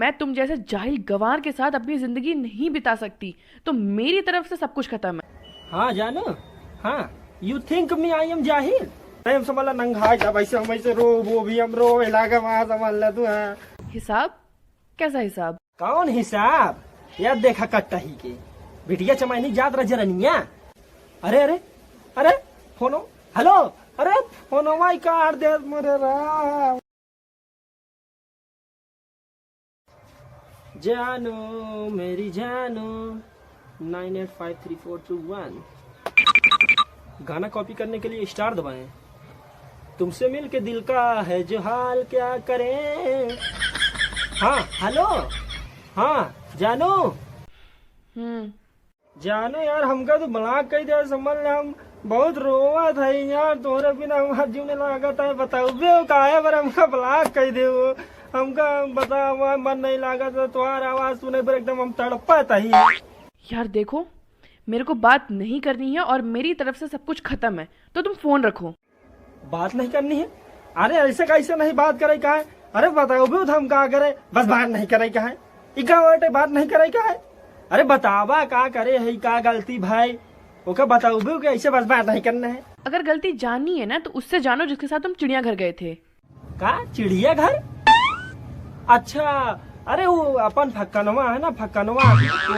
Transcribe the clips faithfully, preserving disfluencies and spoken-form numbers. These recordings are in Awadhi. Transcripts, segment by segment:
मैं तुम जैसे जाहिल गंवार के साथ अपनी जिंदगी नहीं बिता सकती, तो मेरी तरफ से सब कुछ खत्म है। हाँ जानू, हाँ, you think me I am जाहिल? नहीं, हम समझ ला नंगा जाब, ऐसे हम ऐसे रो, वो भी हम रो, इलाका वहाँ समझ ला तू, हाँ। हिसाब? कैसा हिसाब? कौन हिसाब? यार देखा कट्टा ही के बिटिया चमाइनी जात रह जरनिया। अरे, अरे, अरे, फोनो, हेलो, अरे, फोनो माई काट दे मरे राम। जानू, मेरी जानू, nine eight five three four two one। गाना कॉपी करने के लिए स्टार दबाएं। तुमसे मिलके दिल का है जो हाल क्या करें। हाँ, हेलो। हाँ, जानू। हम्म। जानू यार, हमका तो ब्लॉक कइ दे, समझ ले, हम बहुत रोवत है यार, तोहरे बिना हमार जीव नहीं लागत है। बताउबे हो काहे पर हमका ब्लॉक कइ दे हो? हमका बतावा, मन नहीं लागत है, तोहार आवाज सुने पर एकदम हम तड़पत है। यार देखो, मेरे को बात नहीं करनी है और मेरी तरफ से सब कुछ खत्म है, तो तुम फोन रखो। बात नहीं करनी है? अरे ऐसे कैसे नहीं बात करे का है? अरे बताउबे तो हम का करे, बस बात नहीं करे का है। ई का बाटे, बात नहीं करे का है? अरे बतावा का करे है, का गलती भाई? ओके बताउबे के ऐसे बस बात नहीं करना है। अगर गलती जाननी है ना तो उससे जानो जिसके साथ तुम चिड़ियाघर गए थे। का चिड़ियाघर? अच्छा, अरे वो अपन फक्कनवा है ना, फक्कनवा,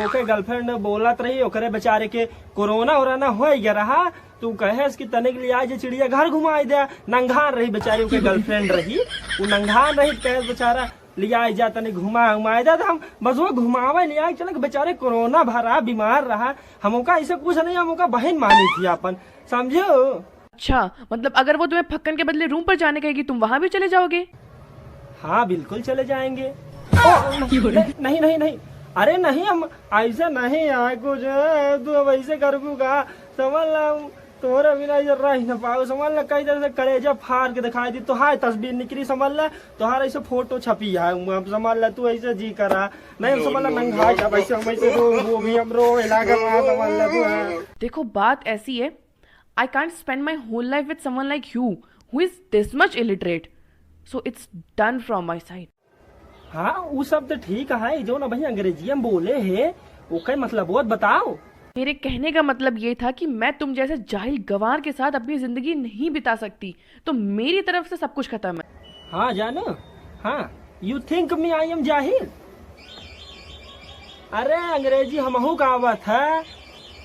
ओके गर्लफ्रेंड बोलत रही, ओकरे बेचारे के कोरोना वोरोना हो गया रहा, तू कहेस कि तनिक लिया जे चिड़ियाघर घुमाई दे, नंगान रही बेचारी, ओके गर्लफ्रेंड रही, वो नंगान रही, कहेस बेचारा लिया जा तनिक घुमा उमाई दे, तो हम बस वो घुमावे लिया चले, बेचारे कोरोना भरा बीमार रहा, हम ओका ऐसे कुछ नहीं, हम ओका बहिन मानी थी अपन, समझो? अच्छा, मतलब अगर वो तुम्हें फक्कन के बदले रूम पर जाने कहेगी, तुम वहां भी चले जाओगे? हाँ, बिल्कुल चले जाएंगे। ओ, नहीं, नहीं, नहीं, नहीं। अरे नहीं, हम ऐसे नहीं आए कुछ, तू अब ऐसे करबू का? समझ ला, हम तोहरे बिना ये रह न पाओ। समझ ला, कई तरह से कलेजा फाड़ के दिखाई दी। तोहार तस्वीर निकली, समझ ला, तोहार ऐसे फोटो छपी है, हम समझ ला, तू ऐसे जी करा। नहीं, हम समझ ला, नंगा जब ऐसे हम ऐसे रो, वो भी हम रो, इलाका में समझ ला तू, हाँ। देखो, बात ऐसी है, I can't spend my whole life with someone like you, who is this much illiterate. So it's done from my side. हाँ, उ सब तो ठीक है, जो ना भाई अंग्रेजिया में बोले है, ओकर मतलब वो बताओ। मेरे कहने का मतलब ये था कि मैं तुम जैसे जाहिल गंवार के साथ अपनी जिंदगी नहीं बिता सकती, तो मेरी तरफ से सब कुछ खत्म है। हाँ जानू, हाँ, you think me I am जाहिल? अरे अंग्रेजी हमहू का आवत है,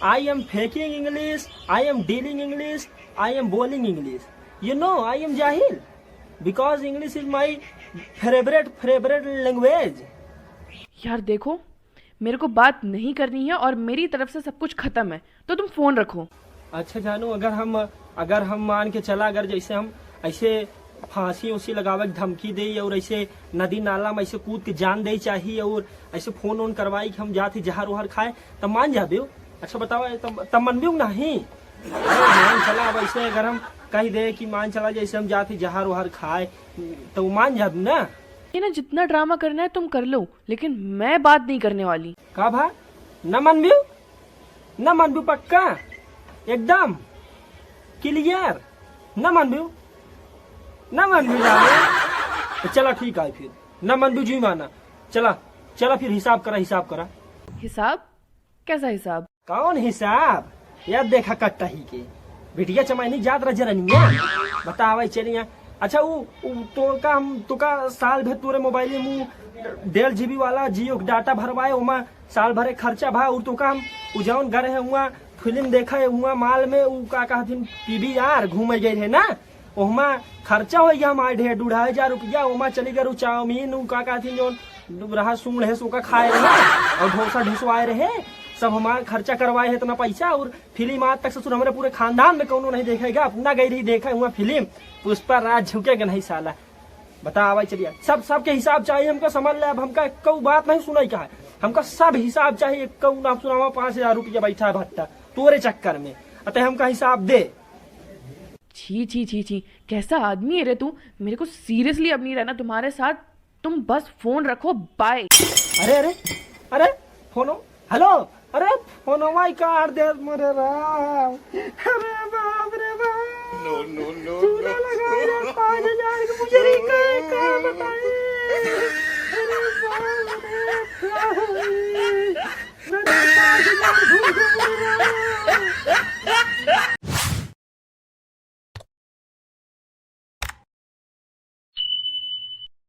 I am faking English, I am dealing English, I am bowling English. You know, I am जाहिल, because English is my favorite, favorite language. यार देखो, मेरे को बात नहीं करनी है और मेरी तरफ से सब कुछ खत्म है, तो तुम फोन रखो। अच्छा जानू, अगर हम, अगर हम मान के चला, अगर जैसे हम ऐसे फांसी उसी लगावे के धमकी दे और ऐसे नदी नाला में ऐसे कूद के जान दे चाहिए और ऐसे फोन ओन करवाई कि हम जाते जहर वहर खाए, तब मान जाबे हो? अच्छा बताओ, तब, तब मनबे हो नहीं? अरे मान चला, अब ऐसे अगर हम कह दे कि मान चला जैसे हम जाते जहर वहर खाए, तो मान जाबे ना? ये ना, जितना ड्रामा करना है तुम कर लो, लेकिन मैं बात नहीं करने वाली। का भा? न मनबू? न मनबू पक्का? एकदम clear? न मनबू? न मनबू जाने? तो चला ठीक है फिर, न मनबू जी माना। चला, चला फिर हिसाब करा, हिसाब करा। हिसाब? कैसा हिसाब? कौन हिसाब? यार देखा कट्टा ही के बिटिया चमाइनी जात रह जरनिया। बतावे चलिया। अच्छा उ, उ तोका हम, तोका साल भर तोरे मोबाइल में डेढ़ जीबी वाला जियो के डाटा भरवाए, ओमा साल भरे खर्चा भा, और तोका हम उ जौन गए है हुआ फिल्म देखे हुआ माल में, उ का कहथिन पीवीआर घूमे गए है ना, ओहमा खर्चा हो गया हमारे ढेर दू ढाई हजार रुपया, ओमा चली गए चाउमीन, उ का कहथिन जौन रहा सूंड है सोका खाए रहे, और डोसा ढिसवाए रहे, सब हमार खर्चा करवाए है इतना पैसा, और फिल्म आज तक ससुर हमरे पूरे खानदान में कौनो नहीं देखेगा, अपना गई रही देखे हुआ फिल्म पुष्पा राज झुकेगा नहीं साला। बतावा चलिया, सब, सबके हिसाब चाहिए हमका, समझ ले, अब हमका एक्कऊ बात नहीं सुनाई का है, हमका सब हिसाब चाहिए, एक्कऊ ना सुनावा, पाँच हजार रुपया बैठा है भट्टा तोरे चक्कर में, अतः हमका हिसाब दे। छी, छी, छी, छी, कैसा आदमी है रे तू? मेरे को seriously अब नहीं रहना तुम्हारे साथ, तुम बस फोन रखो, bye। अरे, अरे, अरे, फोनो, हेलो, अरे, फोनो माई काट दे, मरे राम, अरे बाप रे बाप। No, no, no, चूना no। लगा यार, पाँच हजार की मुझे का, का बताए? अरे बाप।